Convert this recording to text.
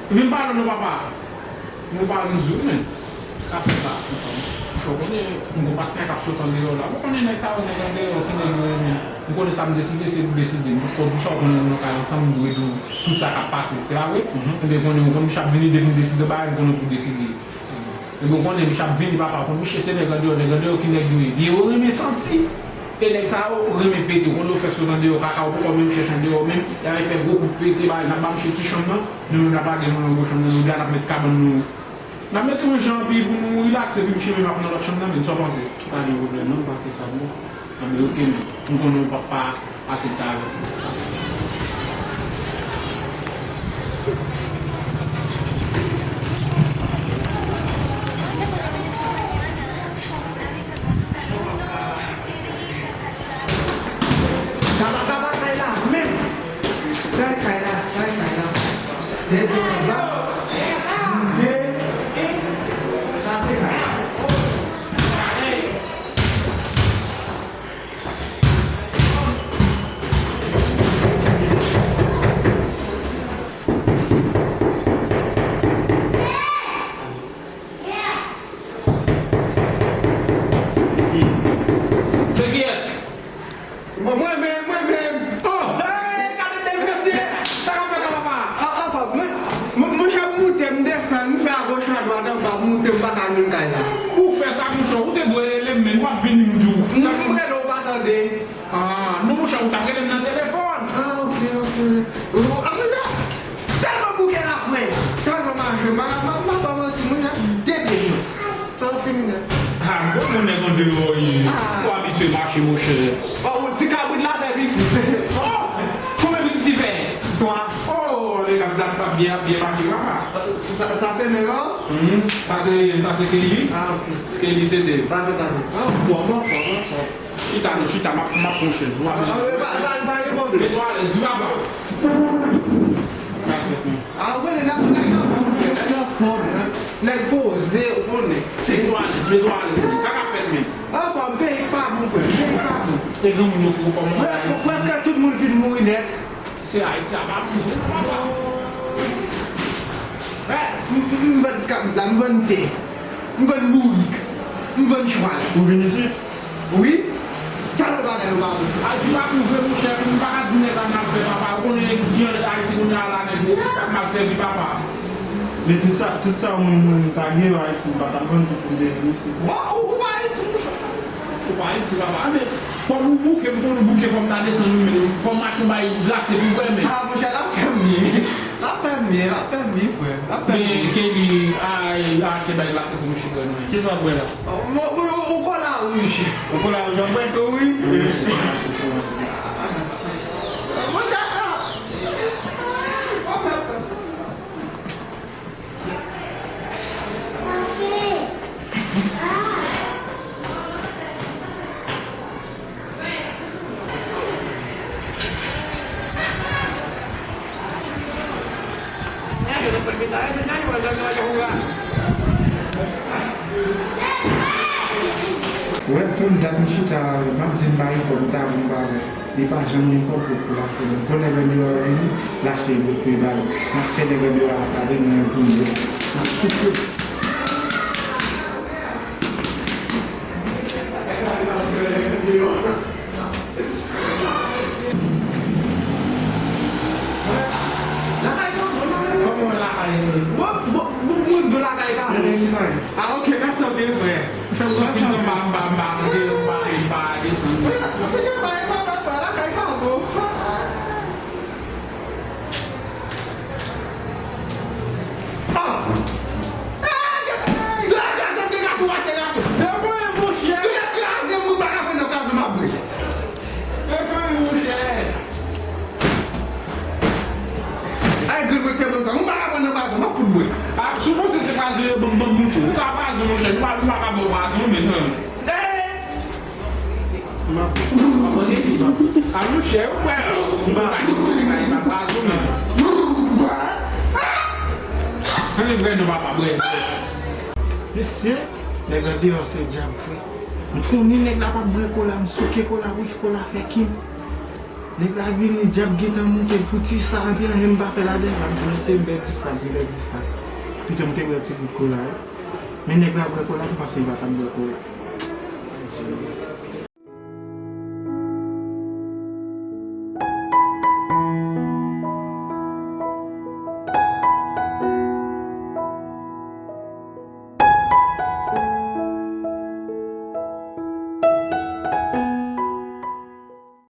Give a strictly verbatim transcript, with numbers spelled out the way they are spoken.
Vin pale non, papa. Nou pa rizou, men. Ka fè sa, konprann. Ou konnen, m gon patnè k ap sot andeyò la. Ou konnen nèg sa yo, nèg andeyò, ki nèg yo ye, men. M konnen sa m deside, se pou deside. M poko di w sa, ou konnen nou nan kay ansanm, m dwe di w tout sa k ap pase. Se pa vre? Ebyen, konnen, ou konnen, misye ap vini, depi m deside yon bagay, m konnen pou deside. Ebyen, ou konnen, misye ap vini, papa, ou konnen, misye se nèg andeyò, nèg andeyò, ki nèg yo ye. Byen, yo renmen santi. E nèg sa yo renmen pete. Ou konnen, yo fèk sot andeyò, kaka, ou poko menm chèche andeyò, menm, y al fè gwo kout pete, bagay, n ap ba misye ti chanm nan, nou menm, n ap lage nou nan gwo chanm nan, nou de a, n ap met kabann nou. N ap mete yon jan anpil pou nou rilaks, epi misye menm ap nan lòt chanm nan, men sa w panse? Pa gen pwoblèm non, m pase sa bon. Anben, oke, men. M konnen w p ap pa asepte avè m. Sa pa ka pa kay la menm. Kay, kay la, kay, kay la. Dezyèm anba. De. Sa se kay la. Se kiyès? Mwen, mwen menm, mwen menm. Oh, hey, gade de mesye. Sa k ap fèt la, papa? Ah, ah, papa, mwen, mwen, monchè, m moute, m desann, m fè agoch adwat anba, m moute, m pa ka jwenn kay la. Ou fè sa, monchè, ou te dwe rele m, men w ap vini, m di w. M, m rele w pa tande. Ah, non, monchè, ou t ap rele m nan telefòn. Ah, ok, ok. Ou, ah, monchè, tèlman bouke la, frè. Tèlman mache, m pa, m pa, m pa ba w manti, monchè, de pye m. Sa fini nèt. Ah, bon, bon nèg andeyò ye. Ah. Ou abitye mache, monchè. Oh, ti kabrit la fè pitit. Oh, konbyen pitit li fè? Twa. Oh, nèg ap zam sa byen, byen mache, papa. Sa, sa se nèg an? Mhm. Sa se, sa se Kelly. Ah, ok. Kelly se de. Sa se, sa se. Ah, fò, bon, fò, bon, fò. Chita non, chita, m ap, m ap pran chèz. Nou ap... Ah, pa, pa, pa gen pwoblèm. Mete w alèz, di papa. Sa fèt, non. Ah, ou konnen, nèg, nèg anfòm, nèg anfòm, nèg poze, ou konnen. Mete w alèz, mete w alèz. Sa k ap fèt, men. Anfòm, peyi pa bon, frè, peyi pa bon. E granmoun yo poko kòmanse Ayiti. Prèske tout moun fin mouri nèt. Se Ayiti a pa bon vre non, papa. Eh, m, m, m vann ti kabrit la, m vann tè, m vann bourik, m vann chwal. Ou vin isit? Wi. Gade yon bagay yo pa bon. Ayiti pa bon vre, monchè, m pa ka di nèg la m ap fè, papa. Ou konnen ki jan Ayiti kounye a la, nèg yo ap mal sèvi, papa. Men tout sa, tout sa mwen, mwen ta gen yo Ayiti, m pa t ap vann pou m te vin isit. Wa, ou, ou pa Ayiti, monchè. Ou pa Ayiti, papa. Men, kòm ou bouke, m konn ou bouke, fò m ta desann ou, men fò m achte yon bagay glase pou w bwè, men. Ah, monchè, l ap fè m byen. L ap fè m byen, l ap fè m byen, frè. L ap fè m byen. Men, Kelly, a, a, achte bagay glase pou misye bwè, non. Kisa w ap bwè la? Yon, yon, yon kola wouj. Yon kola wouj w ap bwè? Wi. Monchè, ah. Ou wè, tou m dat m chita la, m ap di m pa gen kòb, m ta bon m pa vle. Li pa janm gen kòb pou, pou l achte. Gon nèg andeyò a vini, l achte pou, pou li ba li. M ap fè nèg andeyò a pa vin menm pou m ye. M ap soufri. Lakay kòman, lakay? Kòman lakay? Bon, bon, bon, bon, bon, lakay pa bon. Ah, ok, mèsi anpil, frè. Anpil nan pa, pa, pa, pa, pa desann. Lakay pa bon. Ah! Ah! Kraze m, kraze m, pase kraze m. Se mwen, monchè. Kraze m, mwen pa ka pran nan kraze m ap bwè. Se mwen, monchè. Ay, grenn mwen te ban m sa. Mwen pa ka pran nan kraze m, m ap fout bwè. Ah, si w panse se kraze yo ban m, ban m moute. Ou ka kraze, monchè. Nou pa, nou pa ka ba w kraze, men, non. Hey! A monchè, ou kwè, ou pa gen pwoblèm ak papa sou men. Ann vre non papa, bwè. Mesye, nèg andeyò se djab, frè. M konnen nèg la p ap bwè kola, m souke kola, wi, kola fè kim. Nèg la vini, djab gentan moute pou ti sa, anpi anyen m pa fè ladan, m ap di mesye m pèdi frap, m pèdi sa. Pito m te bwè ti gout kola wi. Men nèg la bwè kola, m panse li pa t ap bwè kola.